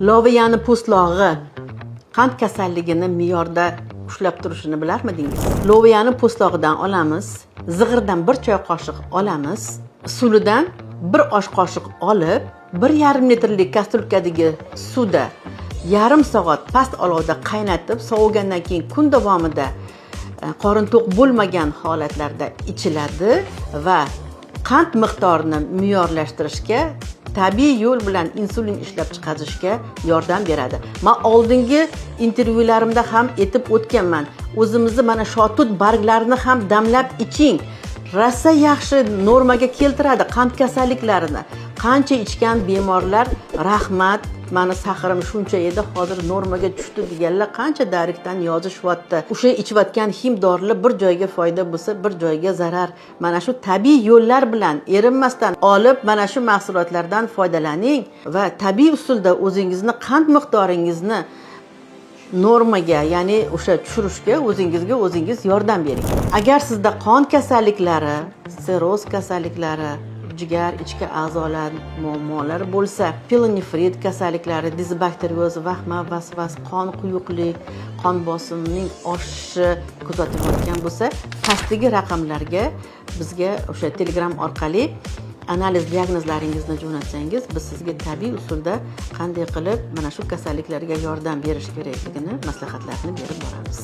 Loviyani po'stlog'i qand kasalligini me'yorda ushlab turishini bilarmidingiz? Loviyani po'stlog'idan olamiz, zig'irdan 1 choy qoshiq olamiz, sulidan 1 osh qoshiq olib, 1,5 litrlik kastrulkadagi suvda yarim soat past olovda qaynatib, sovigandan keyin kun davomida qorin to'q bo'lmagan holatlarda ichiladi va qand miqdorini me'yorlashtirishga, tabiiy yo'l bilan insulin ishlab chiqarishga yordam beradi. Man oldingi intervyularimda ham aytib o'tganman, o'zimizni mana shotut barglarini ham damlab iching, rosa yaxshi normaga keltiradi qand kasalliklarini. Qancha ichgan bemorlar "Rahmat, mani saxarim shuncha edi, hozir normaga tushdi" deganlar qancha direktdan yozishyapti. O'sha ichayotgan хим dorilar bir joyga foyda bo'lsa, bir joyga zarar. Mana shu tabiiy yo'llar bilan erinmasdan olib, mana shu mahsulotlardan foydalaning va tabiiy usulda o'zingizni qand miqdoringizni normaga, ya'ni o'sha tushirishga o'zingizga o'zingiz yordam bering. Agar sizda qon kasalliklari, sirroz kasalliklari, jigar, ichki a'zolar muammolari bo'lsa, pielonefrit kasalliklari, disbakterioz, vahma, vasvas, qon quyuqlik, qon bosimining oshishi kuzatilayotgan bo'lsa, pastdagi raqamlarga bizga o'sha Telegram orqali analiz diagnozlaringizni jo'natsangiz, biz sizga tabiiy usulda qanday qilib mana shu kasalliklarga yordam berish kerakligini maslahatlarni berib boramiz.